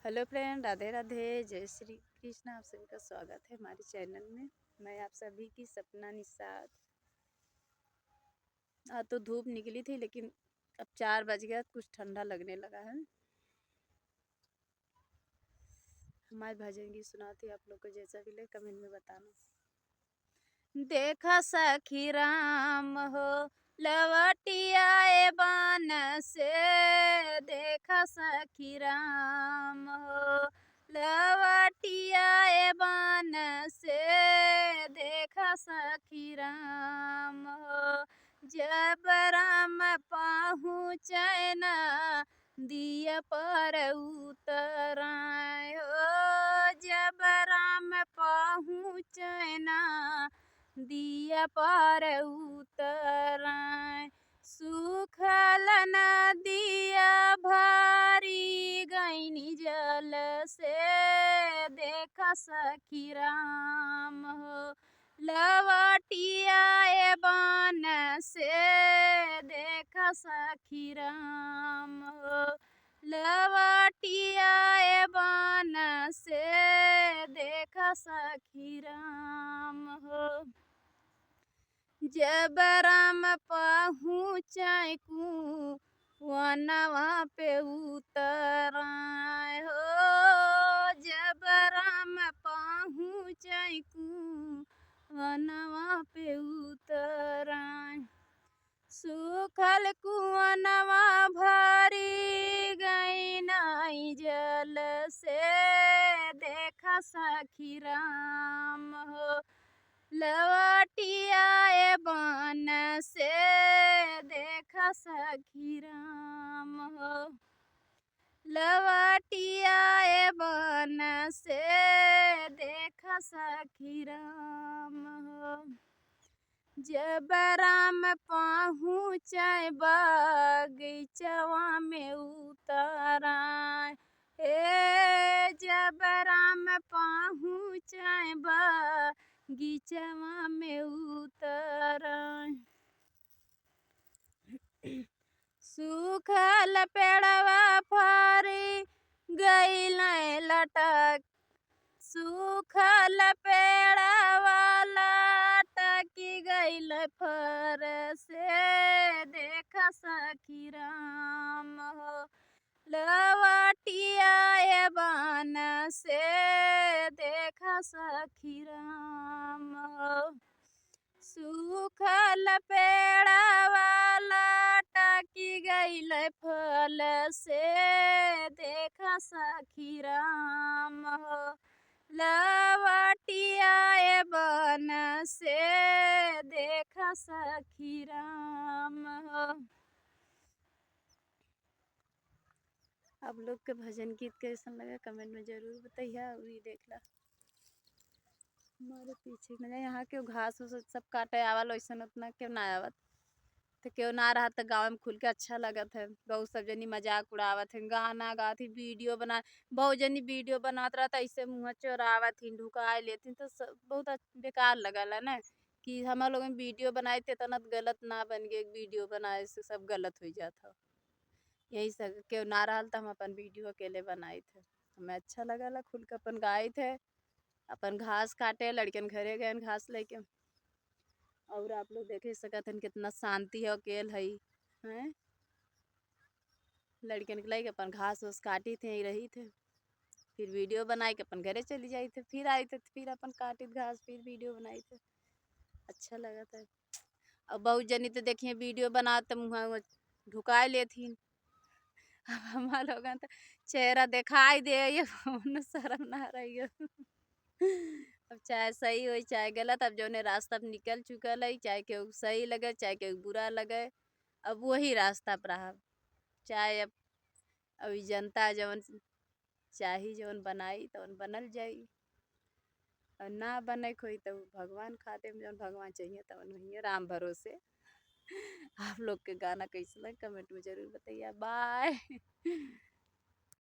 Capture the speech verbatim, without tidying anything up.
हेलो फ्रेंड, राधे राधे, जय श्री कृष्ण। आप सभी का स्वागत है हमारे चैनल में। मैं आप सभी की सपना निषाद। आज तो धूप निकली थी, लेकिन अब चार बज गया, कुछ ठंडा लगने लगा है। हमारे भजन गीत सुनाती, आप लोग को जैसा भी लगे कमेंट में बताना। देखा सखी राम हो, लवटिया ए बान से, देखा सखी राम हो, लवटिया ए बान से, देखा सखी राम हो। जब राम पहुँचे ना दिया पर उतराए हो, जब राम पहुँचे ना दिया पर उतराए। सूखल नदिया भरी गईनी जल से, देखा सखी राम हो, लवटिया ए बान से, देखा सखी राम हो, लवटिया ए बान से, देखा सखी राम हो। जब राम पहुँचे कुवनवा पे उतराए हो, जब राम पहुँचे कुवनवा पे उतराए। सूखल कुवनवा भरी गईनी जल से, देखा सखी राम हो, लवटिया ए बान से, देखा सखी राम हो, लवटिया ए बान से, देखा सखी राम हो। जब राम पहुँचे बगीचवा में उतराए, ए, जब राम पहुँचे बगीचवा में उतराए। सूखल पेड़वा फरी गइल लटक, सूखल पेड़वा लटकी गइल फर से, देखा सखी राम हो, लवटिया ए बान से, देखा सखी राम हो। सूखल पेड़वा लटकी गइल फल से, देखा सखी राम हो, लवटिया ए बान से, देखा सखी राम हो। आप लोग के भजन गीत कैसन लगा, कमेंट में जरूर बताइए। और ये देख ला, हमारे पीछे में यहाँ के घास उस सब काटे आवल, वैसन उतना केहू ना आवत। तो केहू ना रहत तो गाँव में खुल के अच्छा लगत है। बहुत सब जनी मजाक उड़ावत है, गाना गावत है, वीडियो बना, बहुत जनी वीडियो बनावत रहत, ऐसे मुँह चोरावत ही, ढुकाए लेत ही, तो सब बहुत अच-, बेकार लगल है ना कि हमार लोगन वीडियो बनाए थे, इतना गलत ना बन गए, वीडियो बनाए से सब गलत हो जात हो। यही सब केहू ना रहल तो हम अपन वीडियो अकेले बनाइत है। हमें अच्छा लगला, खुल के अपन गाइत है, अपन घास काटे, लड़कन घरे गए घास लेके। और आप लोग देखे सकत हन कितना शांति है, अकेल है, हैं? लड़कन के लेके अपन घास उस काटी थे, रही थे, फिर वीडियो बनाए के अपन घरे चली जाई थे, फिर आई थे, फिर अपन काटी घास, फिर वीडियो बनाई थे। अच्छा लगत है। अब बहुत जनी तो देखिए वीडियो बनात तो मुँह ढुकाए लेथिन। अब हमार लोगन तो चेहरा दिखाई दे, ये कौनो शर्म ना रही हो। अब चाहे सही होई चाहे गलत, अब जौने रास्ता पे निकल चुकल है, चाहे केहू सही लगे चाहे केहू बुरा लगे, अब वही रास्ता पे रहब। चाहे अब, अब ई जनता जवन चाही जवन बनाई तवन बनल जाई, और ना बने के होई तो भगवान खातिर जवन भगवान चाहिए तवन होइए, राम भरोसे। आप लोग के गाना कैसे लगे कमेंट में जरूर बताइए। बाय।